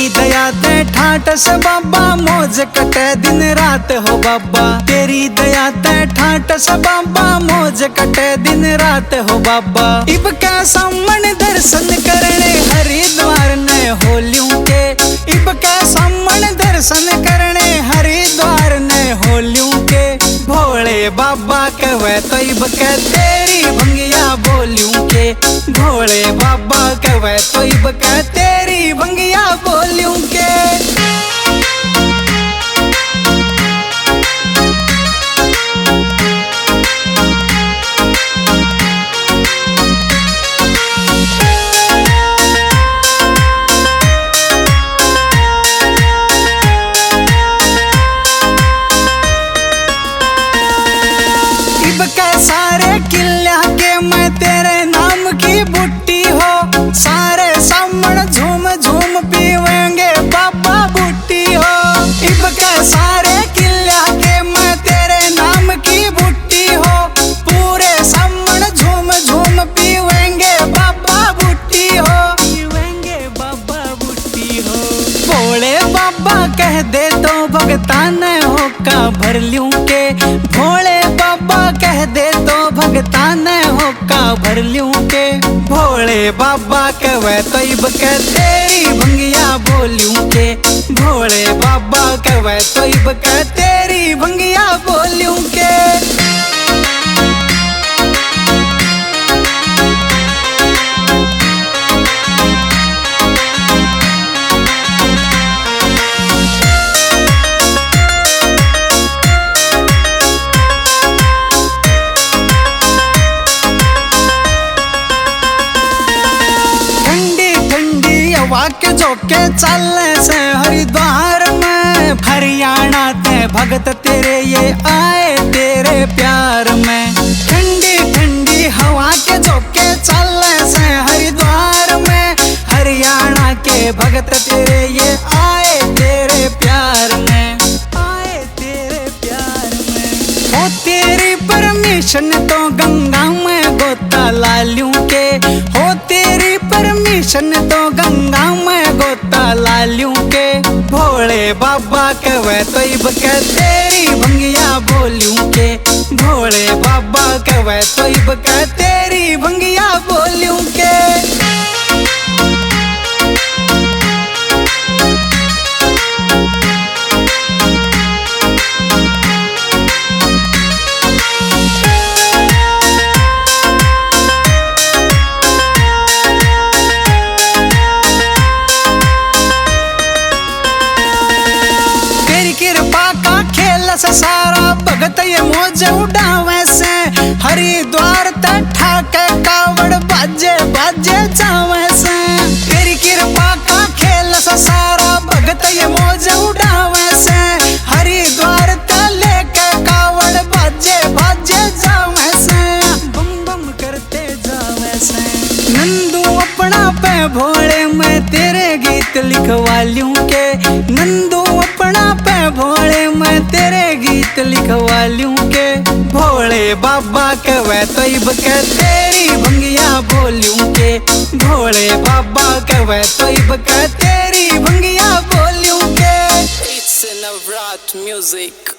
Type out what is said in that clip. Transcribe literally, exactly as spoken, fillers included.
दया तै ठाट से बाबा, मौज कटे दिन रात हो बाबा। तेरी दया तै ठाट से बाबा, मौज कटे दिन रात हो बाबा। इब के सामण दर्शन करने हरिद्वार ने हो ल्यूं के, इब के सामण दर्शन करने हरिद्वार ने हो ल्यूं के। भोले बाबा कहवे तो इब के तेरी भंगिया बोल्यूं के, भोले बाबा कहवे तो इब के तेरी भंगिया बोल्यूं के। इब के सारे किल्या के मैं तेरे नाम की बुट्टी हो, सारे सामण झूम झूम पीवेंगे बाबा बुट्टी हो। इब के सारे किल्या के मैं तेरे नाम की बुट्टी हो, पूरे सामण झूम झूम पीवेंगे बाबा बुट्टी हो, पीवेंगे बाबा बुट्टी हो। भोले बाबा कह दे तो भगता ने होका भर ल्यूं के, भोले बाबा कह दे तो भगता ने होका भर ल्यूं के। भोले बाबा कहवे तो इब के तेरी भंगिया बोल्यूं के, भोले बाबा कहवे तो इब के तेरी भंगिया बोल्यूं के। ठंडी ठंडी हवा के झोंके चाले से हरिद्वार में, हरियाणा ते भगत तेरे ये आए तेरे प्यार में। ठंडी ठंडी हवा के झोंके चाले से हरिद्वार में, हरियाणा के भगत तेरे ये आए तेरे प्यार में, आए तेरे प्यार में। हो तेरी परमिशन तो गंगा में गोता ला ल्यूं के, हो तेरी परमिशन तो गंगा में गोता ला ल्यूं के। भोले बाबा कहवे तो इब के तेरी भंगिया बोल्यूं के, भोले बाबा कहवे तो इब के तेरी भंगिया बोल्यूं के। तेरी कृपा का खेल से सारा भगत ये मौज उड़ावे से। हरिद्वार तै ठाके कावड़ बाजे बाजे जावे से। तेरी कृपा का खेल से सारा भगत ये मौज उड़ावे से। हरिद्वार तै लेके कावड़ बाजे बाजे जावे से। बम बम करते जावे से। नंदू अपना पे भोले मैं तेरे गीत लिखवा ल्यूं के, नंदू अपना पे भोले मैं तेरे गीत लिखवा ल्यूं के। भोले बाबा कहवे तो इब के तेरी भंगिया बोल्यूं के, भोले बाबा कहवे तो इब के तेरी भंगिया बोल्यूं के। It's a Navrat music.